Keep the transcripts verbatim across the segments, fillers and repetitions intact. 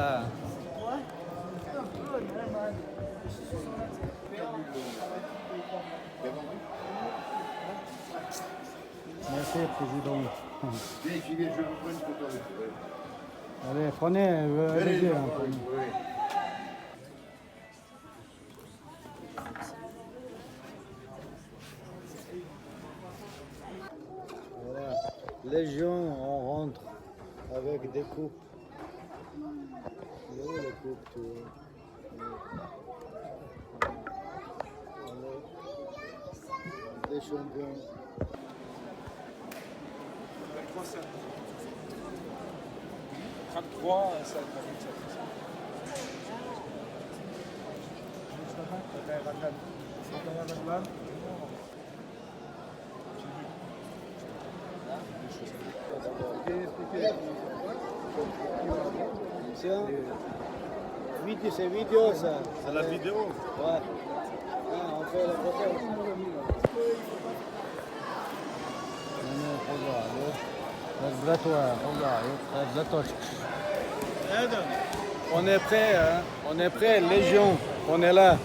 Ah. Merci, Président. Allez, prenez, euh, allez-y, hein, prenez. Voilà. Les gens, on rentre avec des coupes. Et où les coupes, tu vois ? Des champions. Trente-trois, ça, ça, ça, ça. C'est un vidéo, c'est vidéo, ça. C'est la vidéo ? Ouais. Ah, on fait la photo. On est prêt, hein ? On est prêt, Légion. On est là.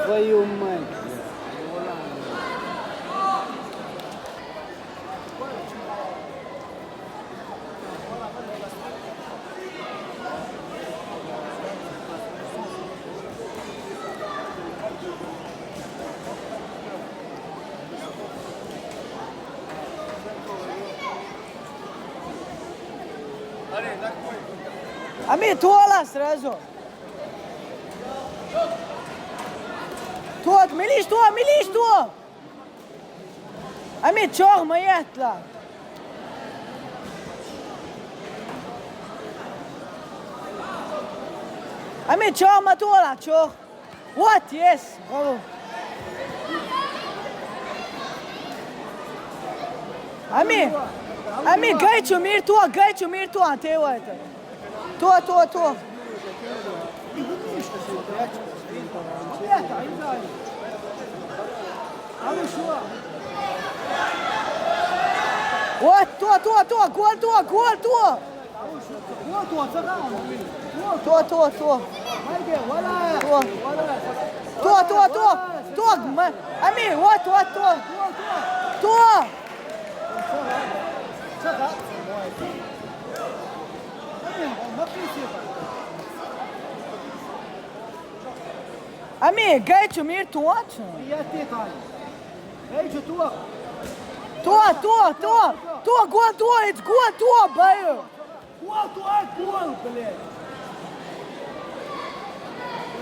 Твою мать. А ми тола сразу. Тот, милиш то, милиш то. А ми чох ма етла. А ми чох ма тола, чох. Вот, есть. Браво. А ми, а ми, гайчу мир то, гайчу мир то, а те вайта. То, то, то. Вот, то, то, то, гол, то, гол, то. То, то, то. То. То, то, то. То, м-, ами, вот, вот, то. То. Ами, гайчу мир то. То, то, то, то, гол, то, it's гол, то, баю. Гол, то, гол, блядь.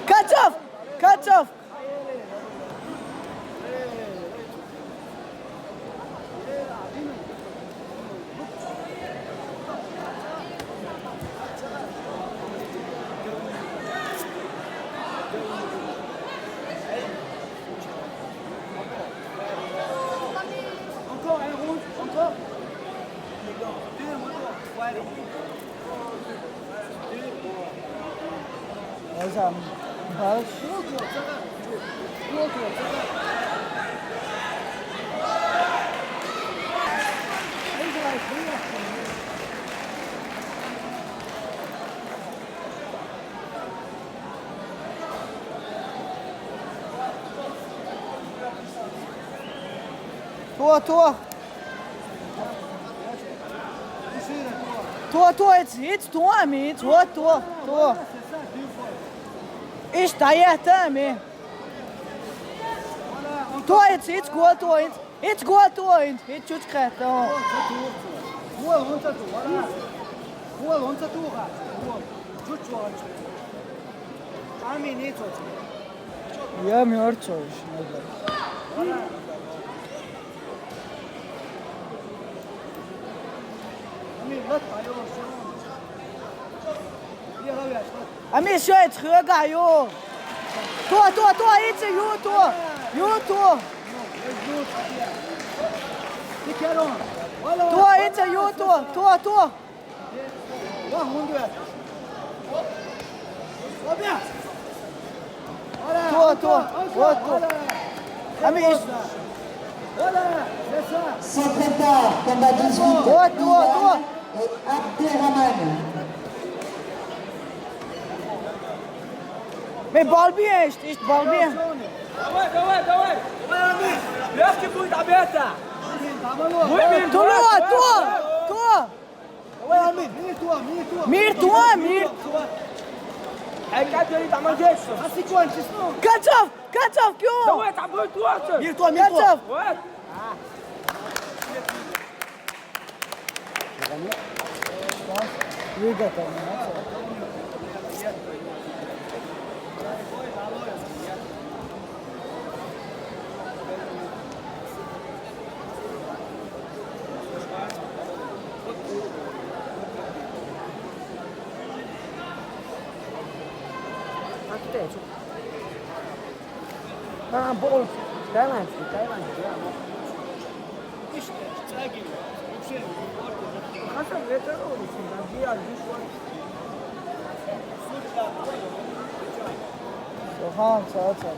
Качев, Качев. Encore un round, encore. Deux, encore. Ouais, allez. Deux, trois. Hocam, baş. To, to. To, to, it's, it's to, ami, it's, what, to, to. It's, to, yeah, to, ami. To, it's, it's, go, to, it's, it's, go, to, it's, it's, just, to. Я мертвый. Amir, schau jetzt rüber, jo. Tor, Tor, Tor, jetzt, jo, Tor. Jo, Tor. Tor, jetzt, jo, Tor, Tor, Tor. Tor, Tor, Tor, Tor. Amir, Se prépare, combat dix-huit. Tor, Tor, Tor. Et Abderrahmane. Mais ball bien, ist, ist ball bien. Давай, давай, давай! Давай, Амин! Легче будет, Абета! Tor, Tor, Tor. Mir, Tor, mir. Ай, как говорит, там одеться! Ganz auf, ganz auf, jo. Давай, там будет лучше! Ganz auf. Вот! Ah, ball. Taiwan, Taiwan. Sohan, Sohan.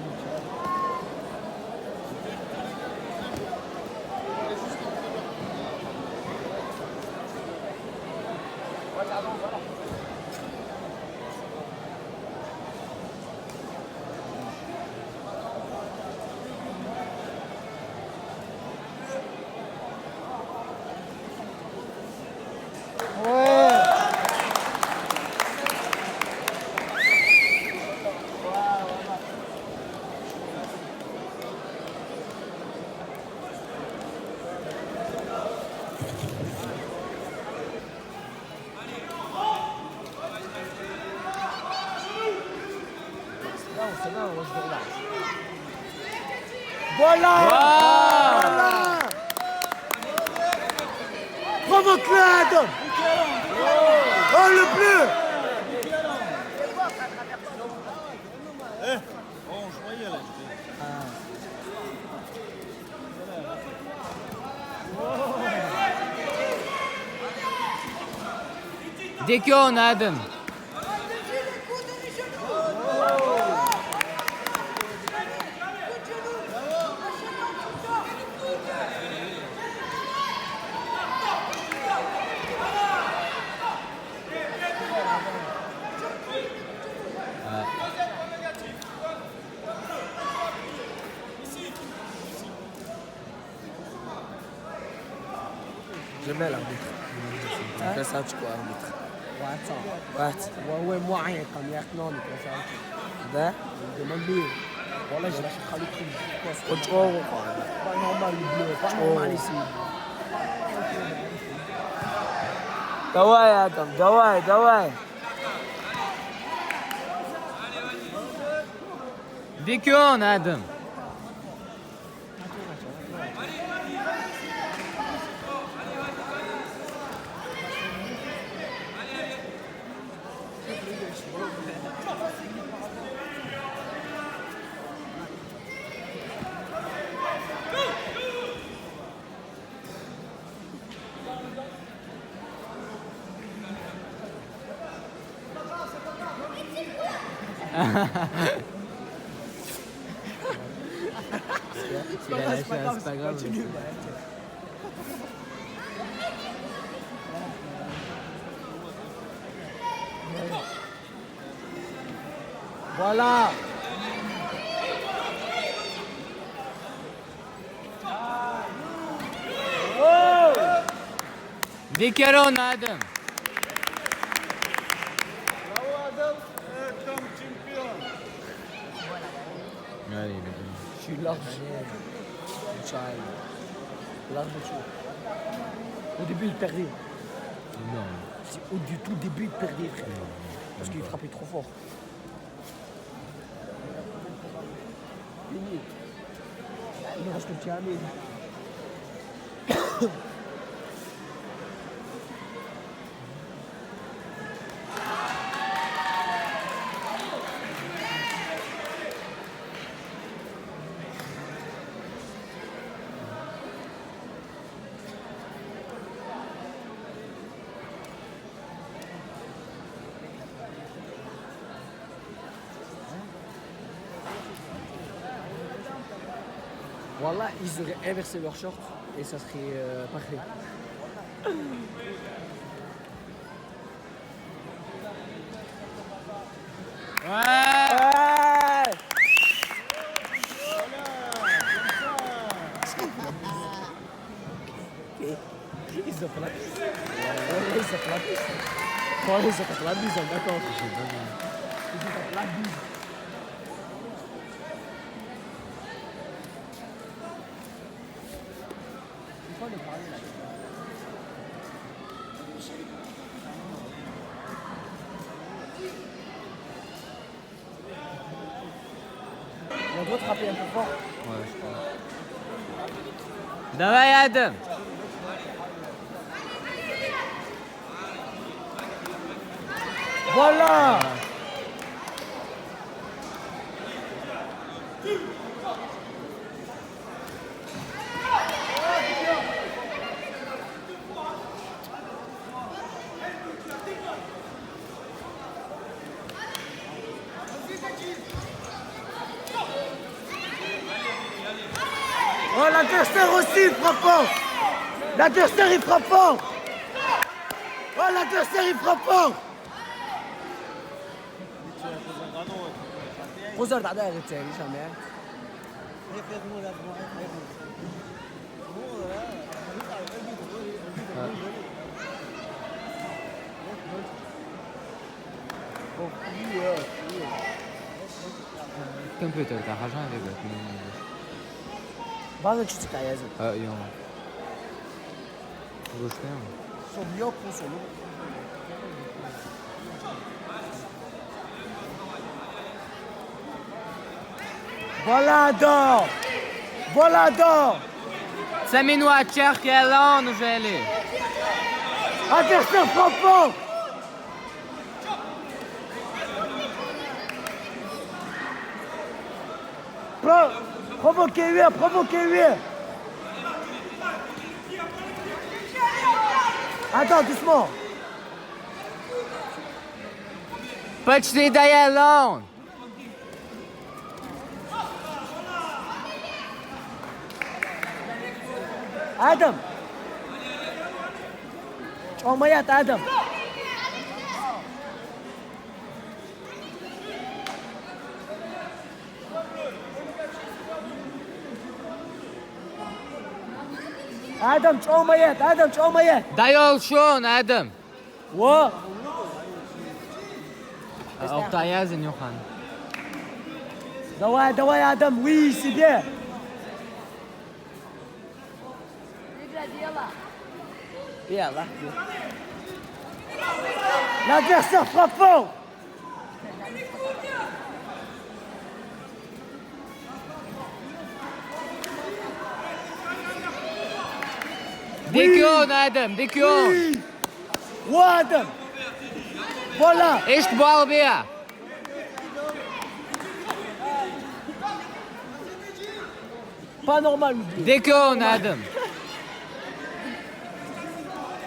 Voilà. Voilà. Provoque-le, Adam. Oh, le bleu. Dekion, Adam. J'aime bien l'arbitre. Hein? Fais ça, tu quoi, arbitre? What? What? Ouais, ouais, moi, rien, comme hier, non, mais fais ça, ok. Hein? Demande-lui. Voilà, je lâche pas le truc. Quoi, c'est pas normal, le bleu, pas normal ici. Давай, Адам, давай, давай. Dekion, Adam. Voilà. Dekion, Adam. Je suis large. Large, tu vois. Au début, il perdait. C'est au du tout début, il perdait, frère. Parce qu'il frappait trop fort. Fini. Il reste le petit Amine. Voilà, ils auraient inversé leur short et ça serait euh, parfait. Ouais. Ils ont pas la bise. Ils ont pas la bise. Ils ont pas la bise, d'accord. Ils ont pas la bise. On doit frapper un peu fort. Давай, Адам. Voilà. Oh, l'adversaire aussi, il frappe fort. L'adversaire, il frappe fort. Oh, l'adversaire, il frappe fort. خزر تعطيها غير التهريج، فهمت؟ الكمبيوتر تاع حاجة غير بات. بعد شفتك عيازة. اه، يوم. واش كان؟ Sur Lyon, pour sur Lyon. Voilà donc. Voilà donc. سمين واتشيخ يلون وجالي. Adversaire frappe fort. Pro- Provoquez-lui, provoquez-lui. Attends, doucement. باتشي دايلون. آدم. أميات آدم. آدم، أميات، آدم، أميات. دايول شون، آدم. و أو تايازن يوخان. دواي، دواي، آدم، oui, c'est bien. يلا. L'adversaire frappe fort. ديكيون، آدم، ديكيون. Oui. وآدم. Voilà. ايش تبغى بيها؟ Pas normal, monsieur. ديكيون، آدم.